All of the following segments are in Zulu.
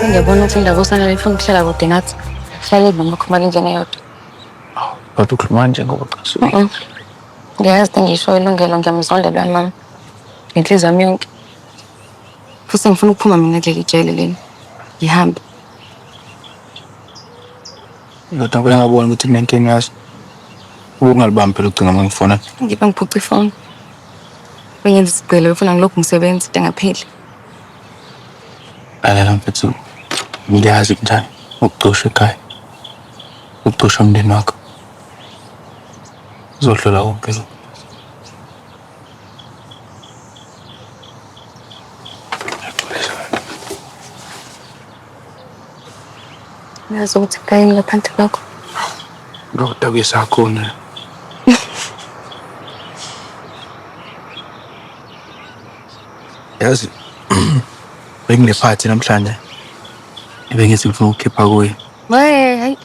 Sengiyabona ukuthi indaba uSanele ifuna ukuhlala kude nathi. Hlale noMakhumalo endlini eyodwa. Kodwa ukhuluma nje ngoba ucasukile. Ngiyazi into engiyishoyo ilungelo ngiyamzonda loya mama. Ngenhliziyo yami yonke. Futhi ngifuna ukuphuma mina kuleli jele leli. Ngihambe. Kodwa ngeke ngabona ukuthi kunenkinga yazo. Ubungalibambi phela ucingo uma ngifona. Ngibe ngiphuca ifoni. Bengenza isigcilo befuna ngilokhu ngisebenza into engapheli. Lalela mfethu, ngiyazi kunjani ukucosha ekhaya. Ukucosha umndeni wakho. Uzodlula konke lokhu. Ngazi ukuthi kayini ngaphandle kwakho. Ngokudakisa khona. Yazi benginephathi namhlanje. Ebengithi ngifuna ukukhipha kuye. Hey, hayi.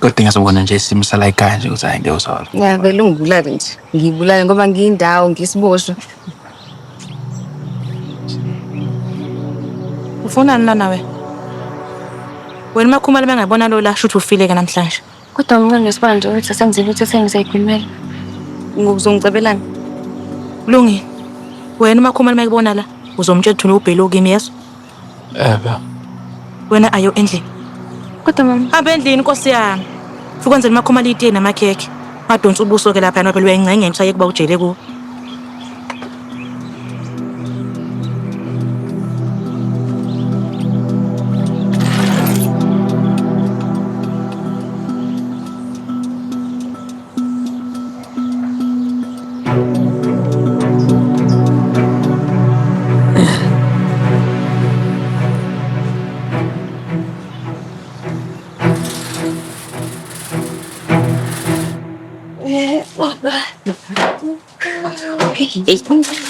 Kodwa ngiyazobona nje isimo sala ekhaya nje ukuthi hayi ngeke usaba. Ngiyavele ungibulale nje. Ngibulale ngoba ngiyindawo ngisiboshwa. Ufunani lana wena? Wena uMakhumalo bengabona lo la shuthi ufile-ke namhlanje. Kodwa mncane ngesibanje ukuthi asenzile ukuthi sengizoyikhulumela. Ngokuzongicebelana. Kulungile. Wena uMakhumalo uma ekubona la uzomtshela ukuthi ubhele kimi yeso. Ebe. Wena ayo endlini. Kodwa mama, Hamba endlini nkosi yami. Fika wenzele uMakhumalo itiye namakhekhe. Ungadonsi ubuso-ke lapha ngoba phela uyayingcengela usayeke kuba ujele kuwo.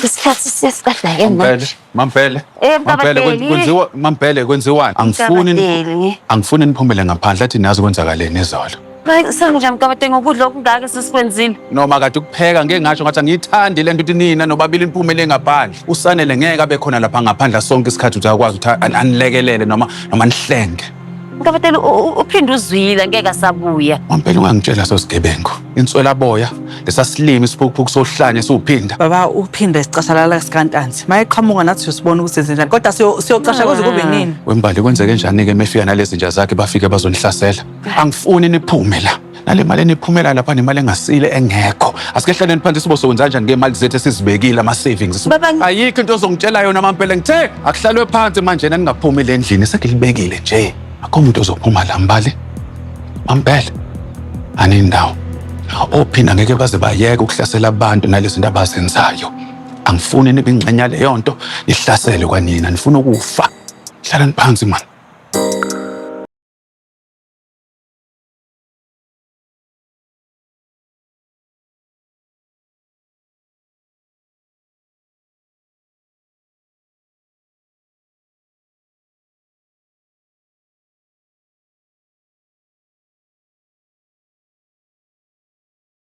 Isikhathi sesiqeda-ke Mampele, Mampele. Eh, Mampele Mkabadeli. kwenziwa Mampele kwenziwani? Angifuni Mkabadeli. angifuni niphumele ngaphandle athi nazi kwenzakaleni izolo. Senginjani Mkabadeli ngokudla okungaka esesikwenzile? Noma kade ukupheka ngeke ngasho ngathi angiyithandi le nto ukuthi nina nobabili niphumele ngaphandle. Usanele ngeke abe khona lapha ngaphandle sonke isikhathi ukuthi akwazi ukuthi anilekelele noma nihlenge. Mkabadeli uphinde uzwile ngeke asabuya. Mampela ungangitshela sosigebengu. Inswelaboya lesasilimi isiphukuphuku sohlanya siwuphinda. Baba uphinde sicashalala sikantanzi. Mayeqhamuka nathi siyosibona ukuthi senze njani. Kodwa siyocasha kuze kube nini? Wembali kwenzeke njani-ke mefika nalezi zinja zakhe bafike bazonihlasela. Angifuni niphume la. Nale mali eniphumela lapha nemali engasile engekho. Asike hlaleni phansi sibo sokwenza kanjani ngemali zethu esizibekile ama savings. Baba, Ayikho into ozongitshela yona mampela ngithe akuhlalwe phansi manje ningaphumi le ndlini sengilibekile nje. Akho umuntu ozophuma la mbali. Mampela. Anindawo. Ophinda ngeke baze bayeke ukuhlasela abantu nalezi zinto abazenzayo. Angifuni nibe ingxenye yaleyo nto nihlasele kwanina nifuna ukufa. Hlalani phansi man.